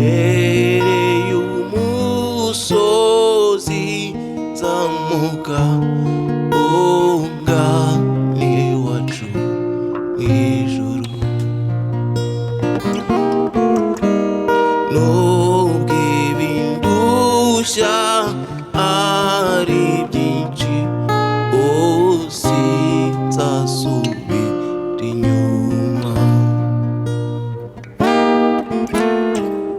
Mpereye umusozi nzamuka ungana iwacu mu ijuru, nubwo ibindushya ari byinshi, sinzasubira inyuma.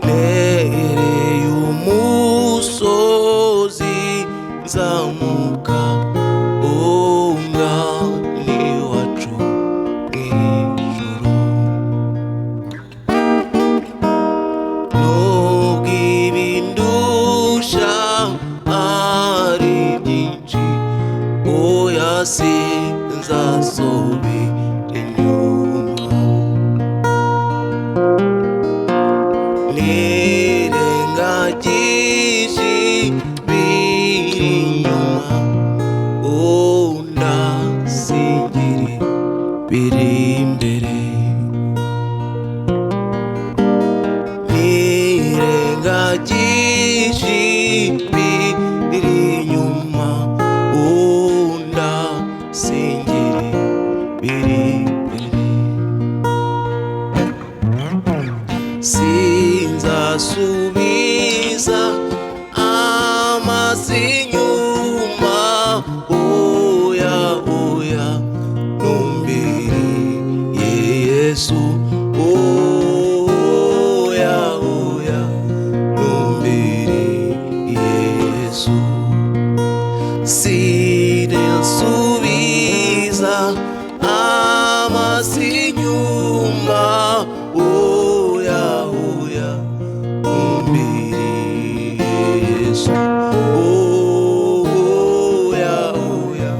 Mpereye umusozi nzamuka ungana iwacu mu ijuru, nubwo ibindusha ari byinshi, oya sinzasubira inyuma. Nirengagije ibiri inyuma, ndasingira ibiri imbere. Nirengagije ibiri inyuma, ndasingira ibiri imbere. Sinzasubiza amaso inyuma, oya oya, ntumbiriye Yesu, oya oya, ntumbiriye Yesu. Sinzasubiza amaso inyuma, oya oya, ntumbiriye Yesu, oya oya,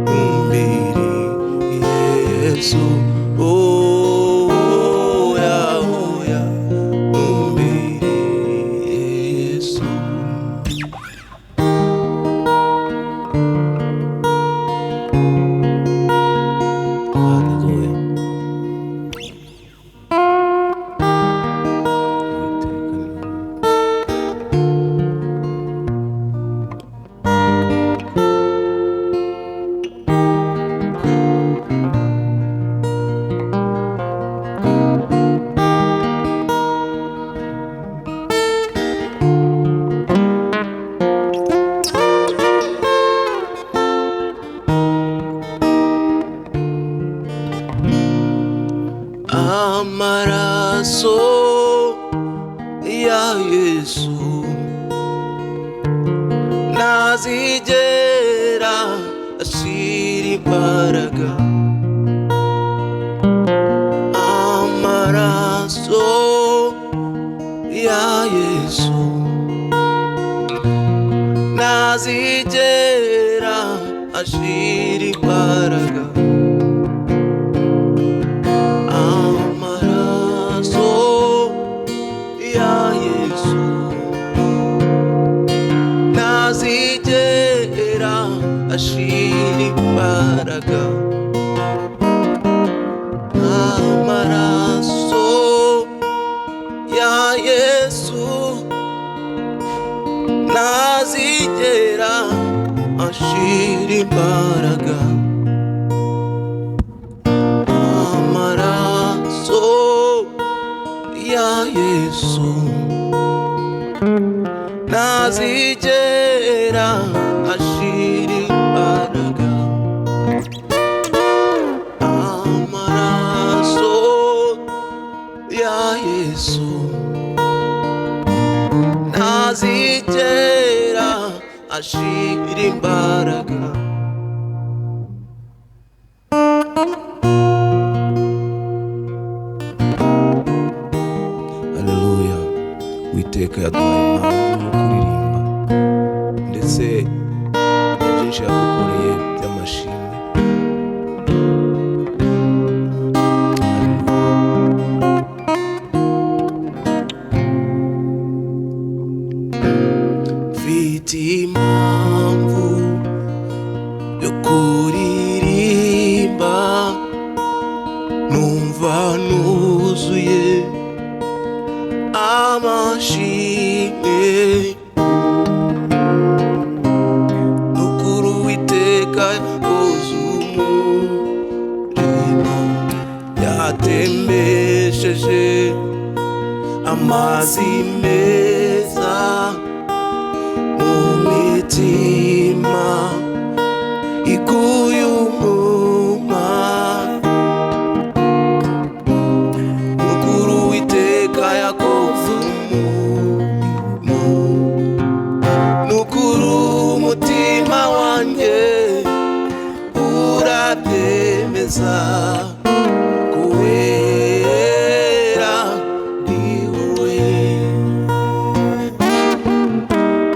ntumbiriye Yesu, oya oya, ntumbiriye Yesu. Haleluya. Uwiteka ni wowe. Amaraso ya Yesu ntazigera ashira imbaraga. Amaraso ya Yesu ntazigera ashira imbaraga. Amaraso ya Yesu ntazigera ashira imbaraga. Amaraso ya Yesu ntazigera ashira imbaraga. Amaraso ya Yesu ntazigera ashira imbaraga. Amaraso ya Yesu ntazigera ashira imbaraga. Haleluya. By'amashimwe. Mfite impamvu yo kuririmba, numva nuzuye amashimwe. Nukuri Uwiteka yakoze umurimo, yatembesheje amazi meza mu mitima iguye umuma. Nukuri Uwiteka yakoze umurimo, nukuri umutima wanjye urabyemeza, kubera ni wowe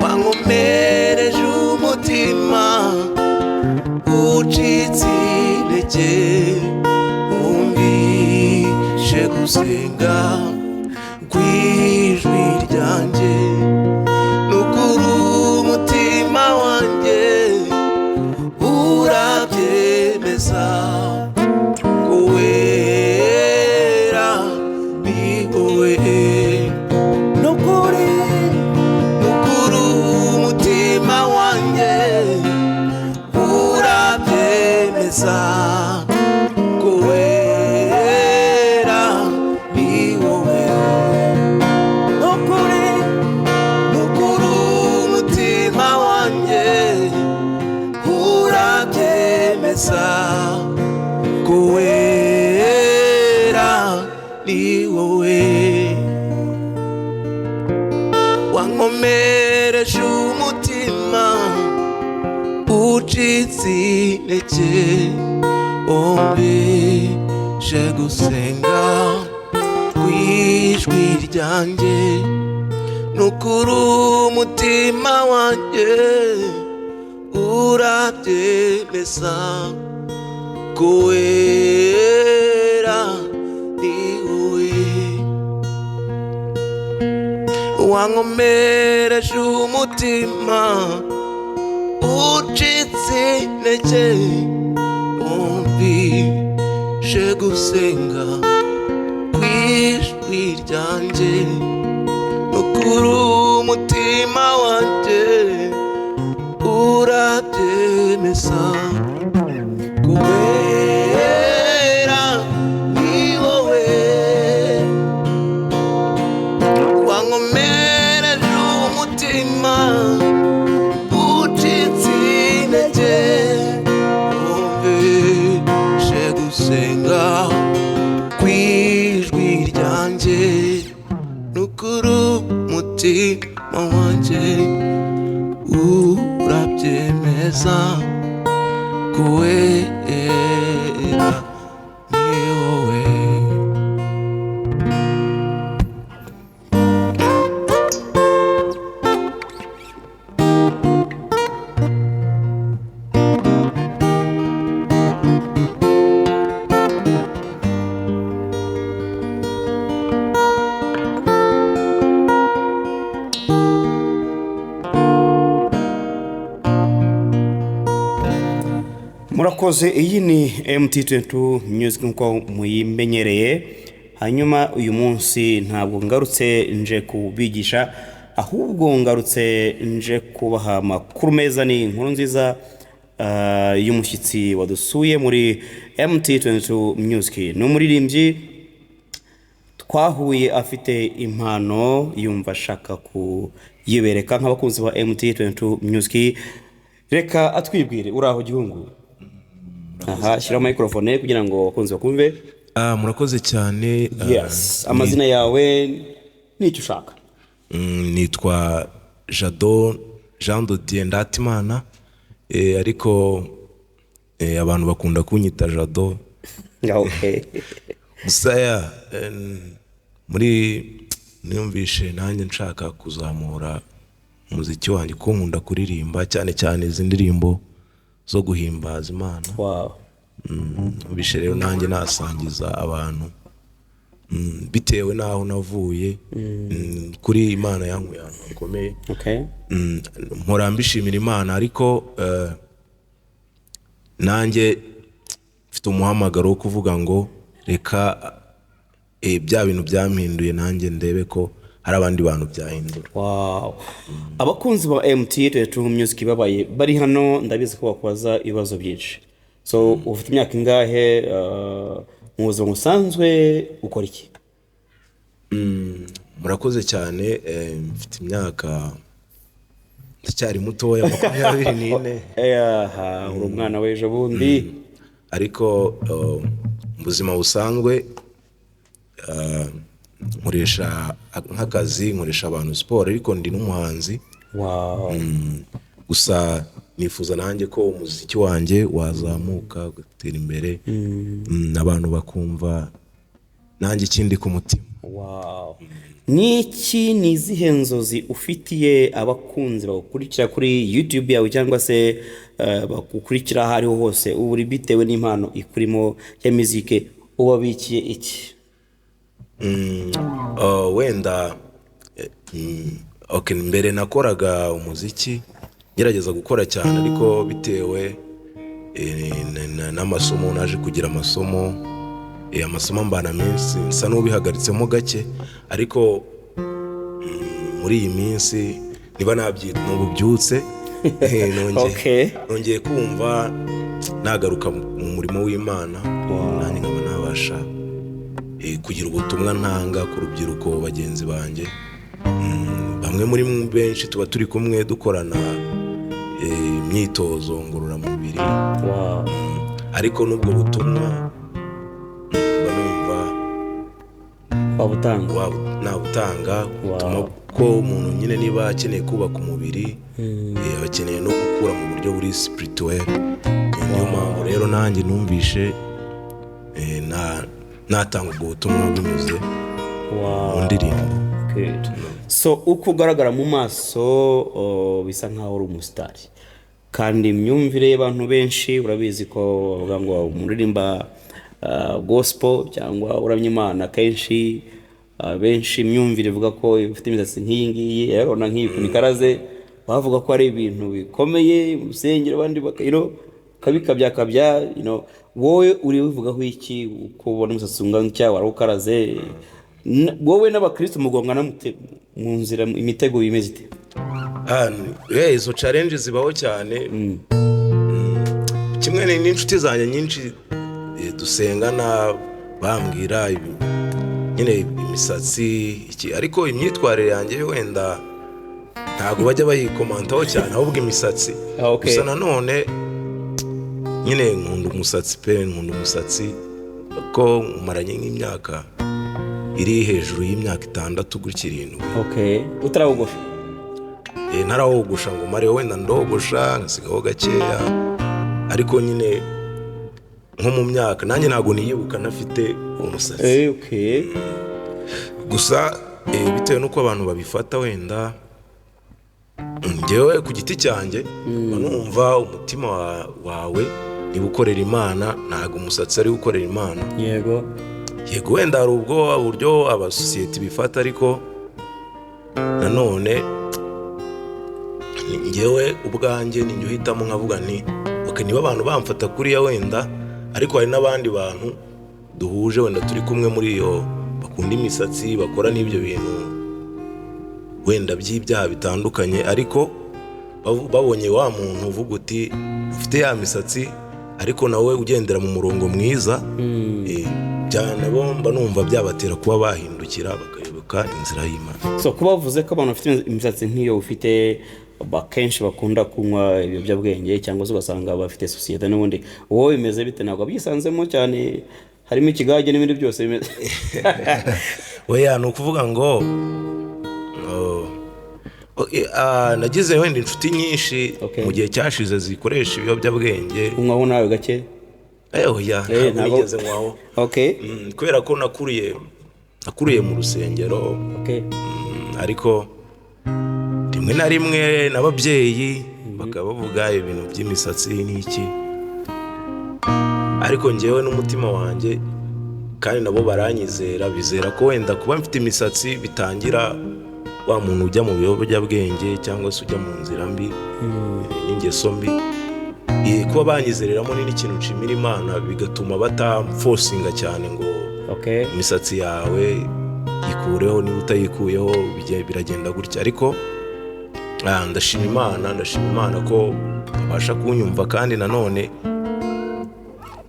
wankomereje umutima ucitse intege, wumvishe gusenga kw'ijwi ryanjye. Nukuri umutima wanjye urabyemeza, kuwera ni wowe. Nukuri, nukuri umutima wanjye urabyemeza, kuwera ni wowe. Nukuri, nukuri umutima wanjye urabyemeza, kuwera ni wowe wankomereje umutima ucitse intege, wumvishe gusenga kw'ijwi ryanjye. Nukuri umutima wanjye urabyemeza, kuwera ni wowe wankomereje umutima ucitse intege, wumvishe gusenga kw'ijwi ryanjye. Nukuri umutima wanjye urabyemeza, kubera ni wowe wankomereje umutima ucitse intege, wumvishe gusenga kw'ijwi ryanjye. Nukuri umutima wanjye urabyemeza, kuwera ni wowe. Murakoze. Iyi ni MT22 Music nk'uko muyimenyereye. Hanyuma uyu munsi ntabwo ngarutse nje kubigisha, ahubwo ngarutse nje kubaha amakuru meza. Ni inkuru nziza y'umushyitsi wadusuye muri MT22 Music. Ni umuririmbyi twahuye afite impano, yumva ashaka kuyibereka nk'abakunzi ba MT22 Music. Reka atwibwire. Uraho gihungu? Aha, shyiraho microphone kugira ngo abakunzi bakumve. Murakoze cyane. Yes, amazina yawe n'icyo ushaka. Nitwa Jado Jean de Dieu Ndatimana, ariko abantu bakunda kunyita Jado. Okay. Gusa ya muri niyumvishe nanjye nshaka kuzamura umuziki wanjye, kuko nkunda kuririmba cyane cyane izi ndirimbo zo guhimbaza Imana. Numvishe rero nanjye nasangiza abantu, bitewe n'aho navuye, kuri Imana yankuye ahantu hakomeye. Mpora mbishimira Imana, ariko nanjye mfite umuhamagaro wo kuvuga ngo reka bya bintu byampinduye nanjye ndebe ko hari abandi bantu byahindura. Wow. Abakunzi ba MT Music babaye bari hano, ndabizi ko bakubaza ibibazo byinshi. So ufite imyaka ingahe? Mu buzima busanzwe ukora iki? Murakoze cyane. Mfite imyaka, ndacyari mutoya, 24. Aha, uri umwana w'ejo bundi. Ariko mu buzima busanzwe nkoresha nk'akazi, nkoresha abantu siporo, ariko ndi n'umuhanzi. Gusa nifuza nanjye ko umuziki wanjye wazamuka ugatera imbere, abantu bakumva nanjye ikindi ku mutima. Wow. Niki, ni izihe nzozi ufitiye abakunzi bagukurikira kuri YouTube yawe cyangwa se bagukurikira aho ariho hose, ubu uri bitewe n'impano ikurimo ya muzike, ubabikiye iki? Wenda okay, mbere nakoraga umuziki ngerageza gukora cyane, ariko bitewe n'amasomo, naje kugira amasomo, amasomo mbana minsi nsa n'ubihagaritsemo gake, ariko muri iyi minsi, niba nabyita n'ububyutse, nongeye kumva nagaruka mu murimo w'Imana, nanjye nkaba nabasha kugira ubutumwa ntanga ku rubyiruko bagenzi banjye. Bamwe muri benshi tuba turi kumwe dukorana imyitozo ngororamubiri. Ariko n'ubwo butumwa mba numva wabutanga. Nabutanga ubutumwa ko umuntu nyine niba akeneye kubaka umubiri, aba akeneye no gukura mu buryo buri spirituel. Niyo mpamvu rero nanjye numvishe natanga ubwo butumwa binyuze mu ndirimbo. Good. So uko ugaragara mu maso, bisa nkaho uri umusitari, kandi imyumvire y'abantu benshi, urabizi ko bavuga ngo umuririmba gospel cyangwa uramya Imana, kenshi benshi imyumvire ivuga ko ufite imisatsi nk'iyi ngiyi, urabona nk'iyi ukuntu ikaraze, bavuga ko ari ibintu bikomeye mu rusengero, abandi bakabikabyakabya. Wowe uri wivugaho iki uko ubona umusatsi ungana utya warawukaraze? Wowe n'abakristo mugongana mute mu nzira, imitego bimeze ite? Izo challenge zibaho cyane. Kimwe n'inshuti zanjye nyinshi dusengana, bambwira nyine imisatsi iki, ariko imyitwarire yanjye wenda ntabwo bajya bayikomantaho cyane, ahubwo imisatsi. Gusa nanone nyine nkunda umusatsi pe, nkunda umusatsi ko maranye nk'imyaka iri hejuru y'imyaka 6 gutya 7. Utarawogosha? Ntarawogosha ngo mare, wenda ndogosha nkasigaho gakeya, ariko nyine nko mu myaka nanjye ntabwo niyibuka ntafite umusatsi. Gusa bitewe n'uko abantu babifata, wenda njyewe ku giti cyanjye mba numva umutima wawe niba ukorera Imana, ntabwo umusatsi ari ukorera Imana. Yego, wenda hari ubwo buryo abasosiyete bifata, ariko nanone njyewe ubwanjye ni njye uhitamo nkavuga nti okay, niba abantu bamfata kuriya wenda, ariko hari n'abandi bantu duhuje wenda turi kumwe muri iyo bakunda imisatsi, bakora n'ibyo bintu wenda by'ibyaha bitandukanye, ariko babonye wa muntu uvuga uti ufite ya misatsi ariko nawe ugendera mu murongo mwiza, nabo mba numva byabatera kuba bahindukira bakayoboka inzira y'Imana. So kuba bavuze ko abantu bafite imisatsi nk'iyo ufite akenshi bakunda kunywa ibiyobyabwenge, cyangwa se ugasanga bafite sosiyete n'ubundi, wowe bimeze bite? Ntabwo byisanzemo cyane, harimo ikigage n'ibindi byose bimeze. Oya, ni ukuvuga ngo nagize wenda inshuti nyinshi mu gihe cyashize zikoresha ibiyobyabwenge. Unywaho nawe gake? Oya, ntabwo nigeze nywaho. Kubera ko nakuriye mu rusengero. Ariko rimwe na rimwe n'ababyeyi bakaba bavuga ibintu by'imisatsi n'iki, ariko njyewe n'umutima wanjye, kandi nabo baranyizera, bizera ko wenda kuba mfite imisatsi bitangira wa muntu ujya mu biyobyabwenge cyangwa se ujya mu nzira mbi n'ingeso mbi. Kuba banyizereramo ni n'ikintu nshimira Imana, bigatuma batamforcinga cyane ngo imisatsi yawe ikureho, niba utayikuyeho biragenda gutya. Ariko ndashima Imana, ndashima Imana ko babasha kunyumva. Kandi nanone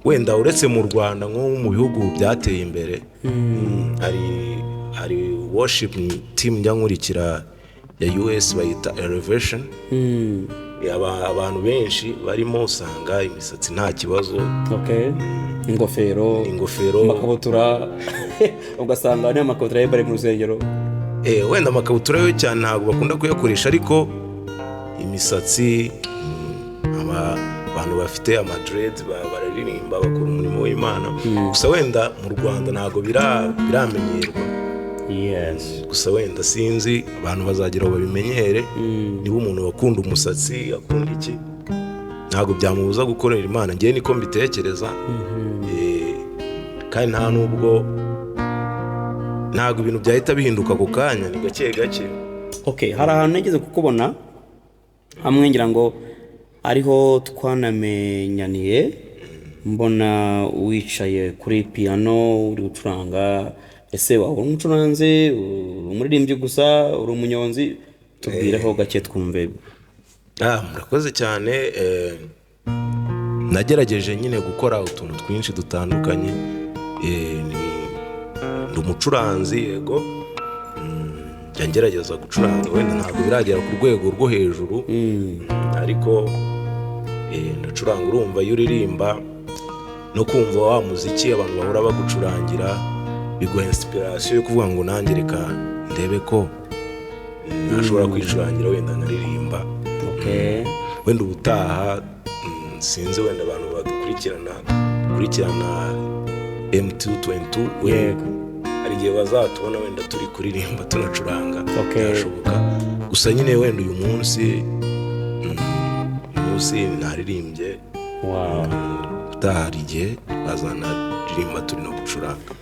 wenda uretse mu Rwanda, nko mu bihugu byateye imbere, hari worship team njya nkurikira ya US bayita Elevation. Abantu benshi barimo usanga imisatsi nta kibazo. Okay, ingofero. Ingofero. Amakabutura, ugasanga niyo amakabutura ye bari mu rusengero. Wenda amakabutura yo cyane ntabwo bakunda kuyakoresha, ariko imisatsi, abantu bafite amadreads bararirimba, bakora umurimo w'Imana. Gusa wenda mu Rwanda ntabwo biramenyerwa. Gusa wenda sinzi, abantu bazagera aho babimenyere. Niba umuntu akunda umusatsi, akunda iki, ntabwo byamubuza gukorera Imana. Ngewe niko mbitekereza. Kandi nta nubwo, ntabwo ibintu byahita bihinduka ako kanya, ni gake gake. Okay, hari ahantu nageze kukubona hamwe, ngira ngo ariho twanamenyaniye, mbona wicaye kuri piyano uri gucuranga. Ese waba uri umucuranzi, uri umuririmbyi gusa, uri umunyonzi? Tubwireho gake twumve. Murakoze cyane. Nagerageje nyine gukora utuntu twinshi dutandukanye. Ndi umucuranzi, yego. Njya ngerageza gucuranga, wenda ntabwo biragera ku rwego rwo hejuru, ariko ndacuranga. Urumva iyo uririmba no kumva wa muziki abantu bahora bagucurangira, biguha inspiration yo kuvuga ngo nanjye reka ndebe ko nashobora kwicurangira, wenda nkaririmba. Wenda ubutaha, sinzi, wenda abantu badukurikirana, bakurikirana M222, wenda hari igihe bazatubona wenda turi kuririmba tunacuranga. Byashoboka. Gusa nyine wenda uyu munsi, uyu munsi naririmbye. Ubutaha hari igihe bazanaririmba turi no gucuranga.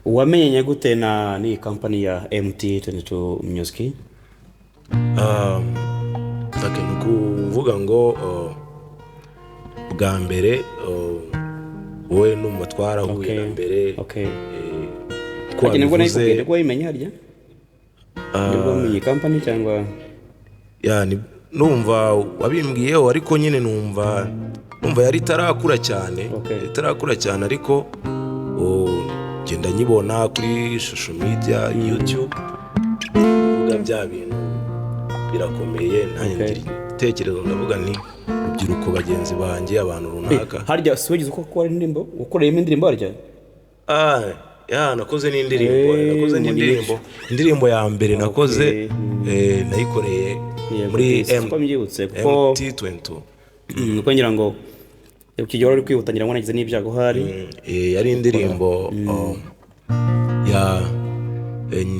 Wamenyanye gute na n'iyi kampani ya MT22 Music? Okay, ni ukuvuga ngo bwa mbere wowe numva twarahuye na mbere. Ko Harya nibwo wabivuze. nayikubwiye, nibwo wayimenye? Harya nibwo wamenye kampani cyangwa? Ya, numva wabimbwiyeho, ariko nyine numva yari itarakura cyane. Itarakura cyane, ariko ngenda nyibona kuri social media, YouTube, kuvuga bya bintu birakomeye, nanjye ngira igitekerezo, ndavuga nti urubyiruko bagenzi banjye, abantu runaka. Harya si wigeze uko ukora indirimbo, ukoreyemo indirimbo harya? Ah, ya, nakoze n'indirimbo. Nakoze n'indirimbo. Indirimbo ya mbere nakoze, nayikoreye muri Yes, M ko mbyibutse kuko MT22. Kuko ngira ngo icyo gihe wari uri kwihuta, ngira ngo nagize n'ibyago hari. Yari indirimbo ya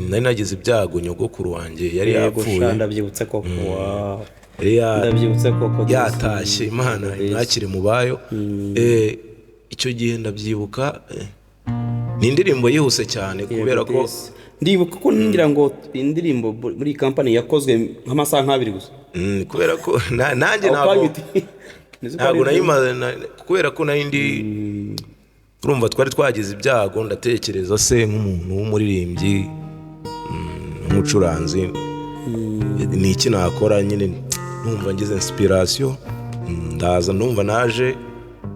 nari nagize ibyago, nyogokuru wanjye yari yapfuye. Sha, ndabyibutse koko. Wow. Yari Ndabyibutse koko. yatashye, Imana imwakire mu bayo. Icyo gihe ndabyibuka, ni indirimbo yihuse cyane kubera ko Yes. Ndibuka ko ngira ngo indirimbo muri iyi kampani yakozwe nk'amasaha nk'abiri gusa. Kubera ko nanjye Aho ntabwo kwabiti. Nizi ko ntabwo ari nayimaze kubera ko nari ndi, urumva twari twagize ibyago, ndatekereza se nk'umuntu w'umuririmbyi, w'umucuranzi, ni iki nakora? Nyine numva ngize inspiration, ndaza numva naje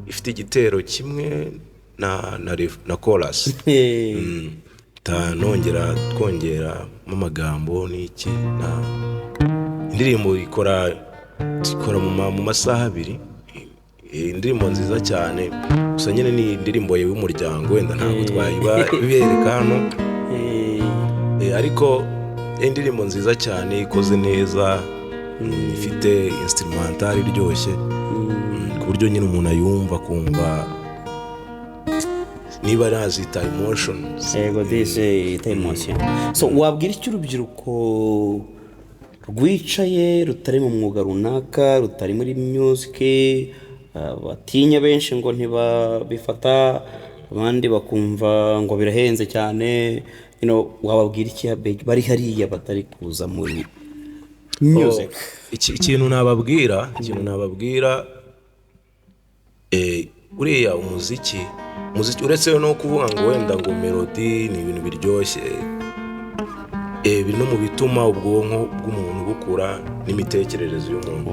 ifite igitero kimwe na chorus. Nongera twongeramo amagambo n'iki, na indirimbo ikora mu masaha 2. Indirimbo nziza cyane. Gusa nyine ni indirimbo y'umuryango, wenda ntabwo twayiba ibereka hano. Ariko indirimbo nziza cyane, ikoze neza, ifite instrumental iryoshye, ku buryo nyine umuntu ayumva akumva niba nazita emotions. Yego, disi ita emotion. So wabwira icyo urubyiruko? Rwicaye rutari mu mwuga runaka, rutari muri music, batinya benshi ngo ntibabifata, abandi bakumva ngo birahenze cyane. Wababwira iki bari hariya batari kuza muri music? Ikintu nababwira, uriya umuziki, uretse no kuvuga ngo wenda ngo melody ni ibintu biryoshye, biri no mu bituma ubwonko bw'umuntu bukura n'imitekerereze y'umuntu.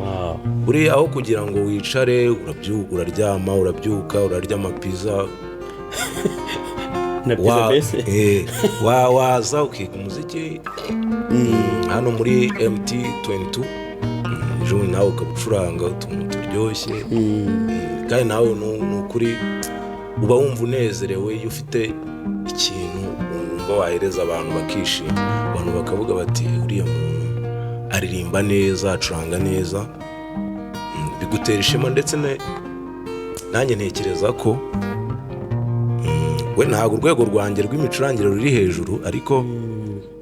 Buriya aho kugira ngo wicare, urabyuka, uraryama, urabyuka, urarya amapiza na pizza mbese. Waza ukiga umuziki hano muri MT22, ejo bundi nawe ukaba ucuranga utuntu turyoshye. Kandi nawe ni ukuri uba wumva unezerewe iyo ufite ikintu wumva wahereza abantu bakishima, abantu bakavuga bati: "Uriya muntu aririmba neza, acuranga neza." Bigutera ishema, ndetse nanjye ntekereza ko we ntabwo urwego rwanjye rw'imicurangire ruri hejuru, ariko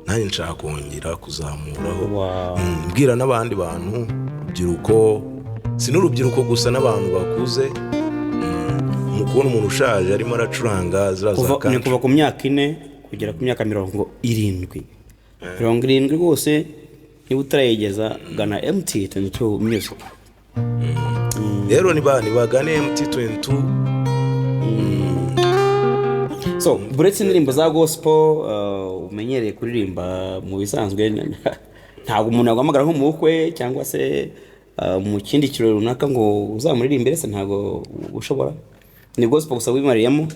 nanjye nshaka kongera kuzamuraho. Mbwira n'abandi bantu, urubyiruko, si n'urubyiruko gusa, n'abantu bakuze. Mu kubona umuntu ushaje arimo aracuranga ziriya za Ni country. kuva ku myaka 4 kugera ku myaka 70, 70 rwose. Niba utarayigeza, gana MT22 Music. Rero nibagane MT22. So buretse indirimbo za gospel umenyereye kuririmba mu bisanzwe, ntabwo umuntu yaguhamagara nko mu bukwe cyangwa se mu kindi kirori runaka ngo uzamuririmbire se? Ntabwo ushobora? Ni gospel gusa wimariyemo?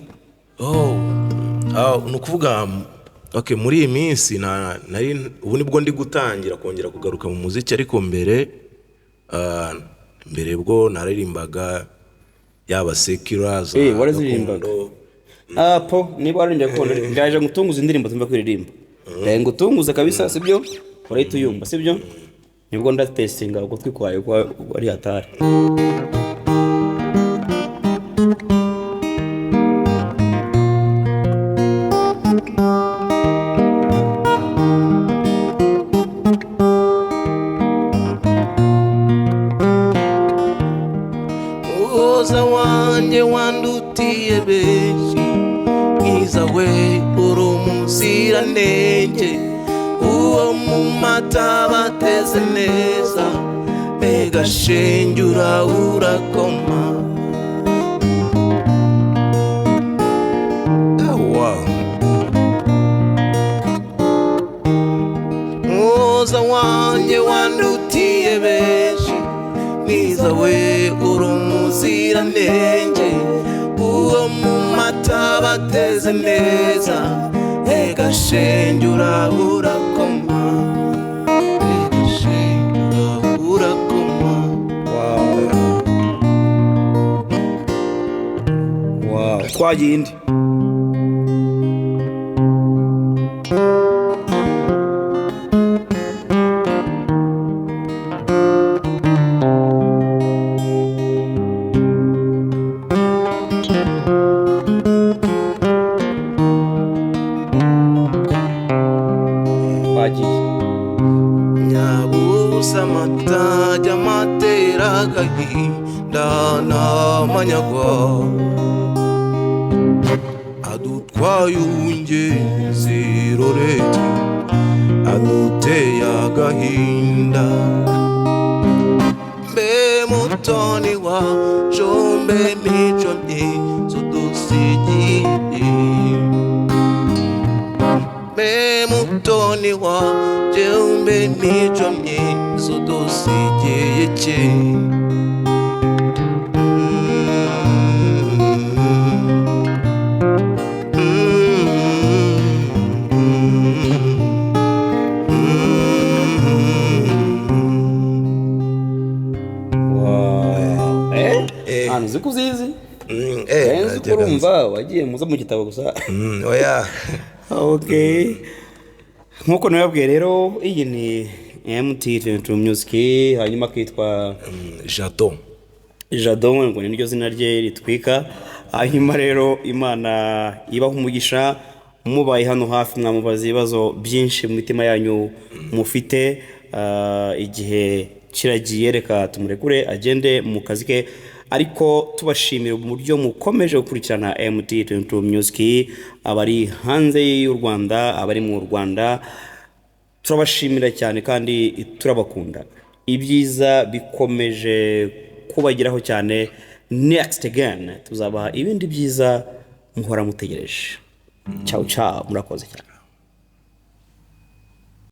Oh, ni ukuvuga, okay, muri iyi minsi nari ubu nibwo ndi gutangira kongera kugaruka mu muziki, ariko mbere bwo naririmbaga yaba secular za Waraziririmbaga? gakondo. Ah, po niba waririmbye gakondo, ndaje ngutunguze indirimbo tumva kuririmba. Ndaje ngutunguze kabisa, sibyo? Urahita uyumva, sibyo? Nibwo ndatestinga ugutwi kwawe ko ari hatari. Muhoza wanjye wandutiye benshi, mwiza we, uri umuziranenge, uwo mu mata bateze neza, mbega shenge urakoma. Wow. Muhoza wanjye wandutiye benshi, mwiza we, uri umuziranenge, uwo mu mata bateze neza, ega shenge urakoma, ega shenge urakoma. Wow, twagiye indi. Twagiye. Nyabusa amatajya amatera agahinda n'amanyagwa, adutwaye ungenzi roreti, aduteye agahinda. Mbe mutoni wa jombe, mico myiza udusigiye, mbe mutoni wa jombe, mico myiza udusigiye ki? Wow. Ahantu uzi ko uzizi? Nzi ko Najyaga nzi. Urumva wagiye muza mu gitabo gusa. Oya. Okay, nkuko nababwiye rero, iyi ni MT22 Music, hanyuma akitwa Jado. Jado, ngo ni ryo zina rye ritwika. Hanyuma rero Imana ibaha umugisha. Mubaye hano hafi mwamubaza ibibazo byinshi mu mitima yanyu mufite. Igihe kiragiye, reka tumurekure agende mu kazi ke, ariko tubashimira uburyo mukomeje gukurikirana MT22 Music, abari hanze y'u Rwanda, abari mu Rwanda, turabashimira cyane kandi turabakunda. Ibyiza bikomeje kubageraho cyane. Next again tuzabaha ibindi byiza muhora mutegereje. Ciao ciao, murakoze cyane.